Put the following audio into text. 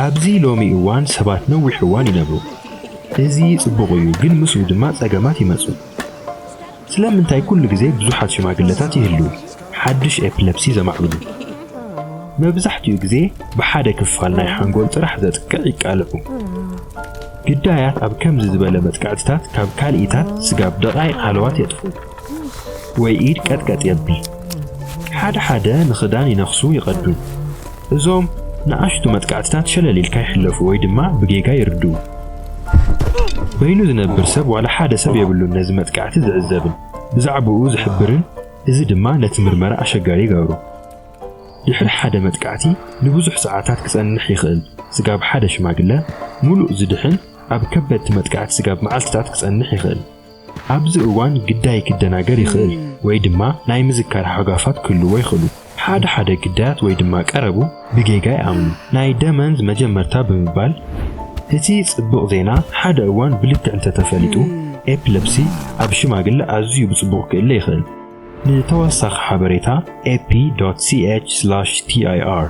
ኣብዚ ሎሚ እዋን ሰባት ነዊሕ እዋን ይነብሩ። እዚ ጽቡቕ እዩ፣ ግን ምስኡ ድማ ጸገማት ይመጹ። ስለምንታይ ኩሉ ግዜ ብዙሓት ሽማግለታት ይህልዉ ሓድሽ ኤፕለፕሲ ዘማዕብሉ? መብዛሕትኡ ግዜ ብሓደ ክፋል ናይ ሓንጎል ጥራሕ ዘጥቅዕ ይቃልዑ። ግዳያት ኣብ ከምዚ ዝበለ መጥቃዕትታት ካብ ካልኢታት ስጋብ ደቓይቕ ሃለዋት የጥፍኡ ወይ ኢድ ቀጥቀጥ የብል። ሓደ ሓደ ንኽዳን ይነኽሱ ይቐዱ። እዞም ንኣሽቱ መጥቃዕትታት ሸለል ኢልካ ይሕለፉ ወይ ድማ ብጌጋ ይርድኡ። በይኑ ዝነብር ሰብ ዋላ ሓደ ሰብ የብሉን ነዚ መጥቃዕቲ ዝዕዘብን ብዛዕባኡ ዝሕብርን፣ እዚ ድማ ነቲ ምርመራ ኣሸጋሪ ይገብሮ። ድሕሪ ሓደ መጥቃዕቲ ንብዙሕ ሰዓታት ክጸንሕ ይኽእል። ስጋብ ሓደ ሽማግለ ምሉእ ዝድሕን ኣብ ከበድቲ መጥቃዕቲ ስጋብ መዓልትታት ክጸንሕ ይኽእል። ኣብዚ እዋን ግዳይ ክደናገር ይኽእል ወይ ድማ ናይ ምዝካር ሃጋፋት ክህልዎ ይኽእሉ። ሓደ ሓደ ግዳያት ወይ ድማ ቀረቡ ብጌጋ ይኣምኑ። ናይ ደመንዝ መጀመርታ ብምባል፣ እቲ ጽቡቕ ዜና ሓደ እዋን ብልክዕ እንተተፈሊጡ፣ ኤፕለፕሲ ኣብ ሽማግለ ኣዝዩ ብጽቡቕ ክእለ ይኽእል። ንተወሳኺ ሓበሬታ ኤፒ ዶት ሲ ኤች ስላሽ ቲ ኣይ ኣር